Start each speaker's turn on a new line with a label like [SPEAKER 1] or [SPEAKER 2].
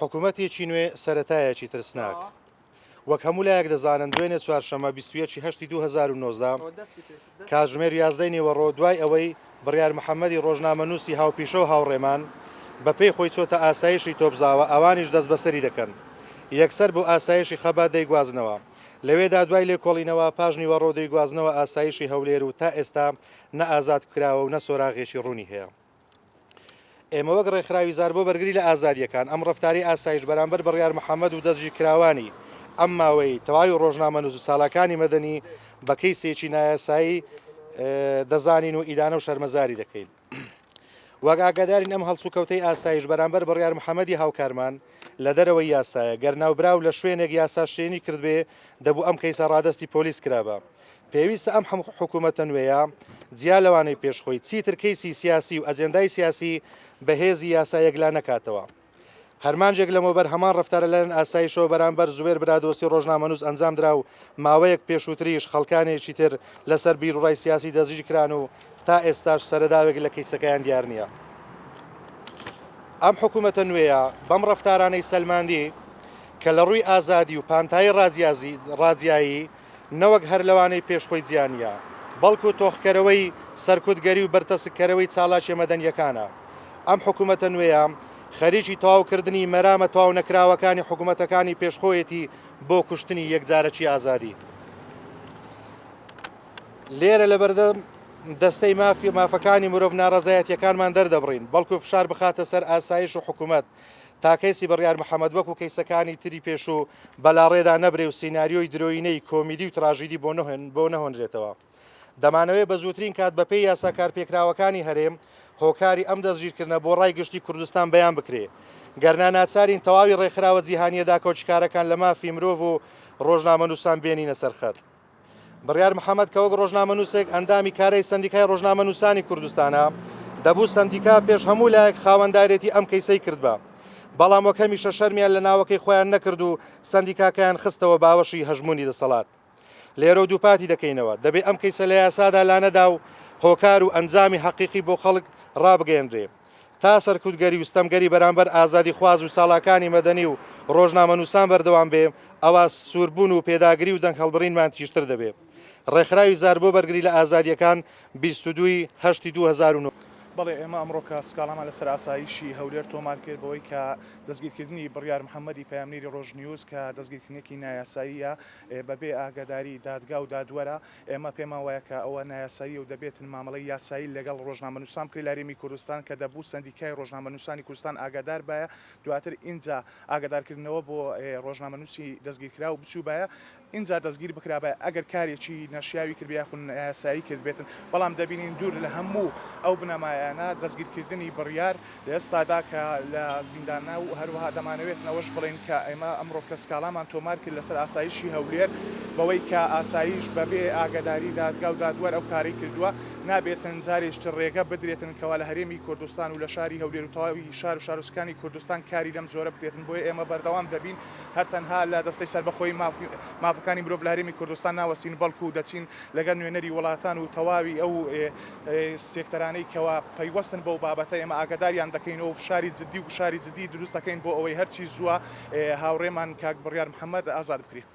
[SPEAKER 1] حکومەتێکی نوێ سەرەتایەکی ترسناک. وەک هەموو لایەک دەزانن دوێنێ چوارشەممە 21 ی هەشتی 2019 کاتژمێر 11 نیوەڕۆ دوای ئەوەی بڕیار محەممەدی ڕۆژنامەنووسی هاوپیشە و هاوڕێمان بە پێی خۆی چۆتە ئاسایشی تۆپزاوە ئەوانیش دەستبەسەری دەکەن یەکسەر بۆ ئاسایشی خەبات دەیگوازنەوە لەوێدا دوای لێکۆڵینەوە پاش نیوەڕۆ دەیگوازنەوە ئاسایشی هەولێر و تا ئێستا نە ئازاد کراوە و نە سۆراغێکی ڕوونی هەیە. ئێمە وەک ڕێکخراوی زار بۆ بەرگری لە ئازادییەکان، ئەم ڕەفتارەی ئاسایش بەرامبەر بڕیار محەمەد و دەستگیرکراوانی ئەم ماوەیەی تەواوی ڕۆژنامەنووس و چالاکانی مەدەنی بە کەیسێکی نایاسایی دەزانین و ئیدانە و شەرمەزاری دەکەین. وەک ئاگادارین ئەم هەڵسوکەوتەی ئاسایش بەرامبەر بڕیار محەمەدی هاوکارمان لە دەرەوەی یاسایە، گەر ناوبراو لە شوێنێک یاساشکێنی کردبێ دەبوو ئەم کەیسە ڕادەستی پۆلیس کرابا. پێویستە ئەم حکوومەتە نوێیە جیا لەوانەی پێش خۆی، چیتر کەیسی سیاسی و ئەجێندای سیاسی بە هێزی یاسا یەکلا نەکاتەوە. هەر مانگێک لەمەوبەر هەمان ڕەفتار لەلایەن ئاسایشەوە بەرامبەر زوبێر برادۆستی ڕۆژنامەنووس ئەنجام درا و ماوەیەک پێشووتریش خەڵکانێکی تر لەسەر بیروڕای سیاسی دەستگیر کران و تا ئێستاش سەرەداوێک لە کەیسەکەیان دیار نییە. ئەم حکوومەتە نوێیە بەم ڕەفتارانەی سەلماندی کە لە ڕووی ئازادی و پانتایی ڕاجیایی نەوەک هەر لەوانەی پێش خۆی جیا نییە، بەڵکو تۆخکەرەوەی سەرکوتگەری و بەرتەسککەرەوەی چالاکیە مەدەنییەکانە. ئەم حکومەتە نوێیە خەریکی تەواوکردنی مەرامە تەواونەکراوەکانی حکومەتەکانی پێش خۆیەتی بۆ کوشتنی یەکجارەکی ئازادی. لێرە لەبەردەم دەستەی مافی مافەکانی مرۆڤ ناڕەزایەتیەکانمان دەردەبڕین، بەڵکو فشار بخاتە سەر ئاسایش و حکومەت تا کەیسی بڕیار محەمەد وەکو کەیسەکانی تری پێشوو بەلاڕێدا نەبرێ و سیناریۆی درۆینەی کۆمیدی و تراژیدی بۆ نەهۆنرێتەوە. دەمانەوێ بە زووترین کات بەپێی یاسا کارپێکراوەکانی هەرێم هۆکاری ئەم دەستگیرکردنە بۆ ڕای گشتی کوردستان بەیان بکرێ. گەرنا ناچارین تەواوی ڕێکخراوە جیهانییە داکۆکیکارەکان لە مافی مرۆڤ و ڕۆژنامەنووسان بێنینە سەر خەت. بڕیار محەمەد کە وەک ڕۆژنامەنووسێک ئەندامی کارەی سەندیکای ڕۆژنامەنووسانی کوردستانە، دەبوو سەندیکا پێش هەموو لایەک خاوەندارێتی ئەم کەیسەی کردبا. بەڵام وەک هەمیشە شەرمیان لە ناوەکەی خۆیان نەکرد و سەندیکاکەیان خستەوە باوەشی هەژموونی دەسەڵات. لێرەو دووپاتی دەکەینەوە، دەبێ ئەم کەیسە لە یاسادا لانەدا و هۆکار و ئەنجامی حەقیقی بۆ خەڵک ڕابگەیەنرێ. تا سەرکوتگەری و ستەمگەری بەرامبەر ئازادیخواز و چالاکانی مەدەنی و ڕۆژنامەنووسان بەردەوام بێ، ئەوا سووربوون و پێداگری و دەنگهەڵبڕینمان تیژتر دەبێ. ڕێکخراوی زار بۆ بەرگری لە ئازادییەکان، 22 ی هەشتی 2009.
[SPEAKER 2] بەڵێ ئێمە ئەمڕۆ کە سکاڵامان لەسەر ئاسایشی هەولێر تۆمار کرد بەوەی کە دەستگیرکردنی بڕیار محەمەدی پەیامنێری ڕۆژنیوز کە دەستگیرکردنێکی نایاساییە بەبێ ئاگاداری دادگا و دادوەرە ئێمە پێمان وایە کە ئەوە نایاساییە و دەبێتن مامەڵەی یاسایی لەگەڵ ڕۆژنامەنووسان بکرێت لە هەرێمی کوردستان کە دەبوو سەندیکای ڕۆژنامەنووسانی کوردستان ئاگادار بایە دواتر ئینجا ئاگادارکردنەوە بۆ ڕۆژنامەنووسی دەستگیرکراو بچووبایە ئینجا دەستگیر بکرابایە ئەگەر کارێکی نەشیاوی کردبێ یاخود نایاسایی کردبێتن بەڵام دەبینین دوور لە هەموو ئەو بنەمایانە دەستگیرکردنی بڕیار لە ئێستادا کە لە زیندانە و هەروەها دەمانەوێتن ئەوەش بڵێین کە ئێمە ئەمڕۆ کە سکاڵامان تۆمار کرد لەسەر ئاسایشی هەولێر بەوەی کە ئاسایش بەبێ ئاگاداری دادگا و دادوەر ئەو کارەی کردووە نابێتن جارێکی تر ڕێگە بدرێتن کەوا لە هەرێمی کوردستان و لە شاری هەولێر و تەواوی شار و شارۆچکانی کوردستان کاری لەم جۆرە بکرێتن بۆیە ئێمە بەردەوام دەبین هەر تەنها لە دەستەی سەربەخۆی مافەکانی مرۆڤ لە هەرێمی کوردستان ناوەستین بەڵکو دەچین لەگەڵ نوێنەری وڵاتان و تەواوی ئەو سێکتەرانەی کەوا پەیوەستن بەو بابەتە ئێمە ئاگاداریان دەکەینەوە و فشاری جدی و گوشاری جدی دروست دەکەین بۆ ئەوەی هەرچی زووە هاوڕێمان کاک بڕیار محەمەد ئازاد بکرێ.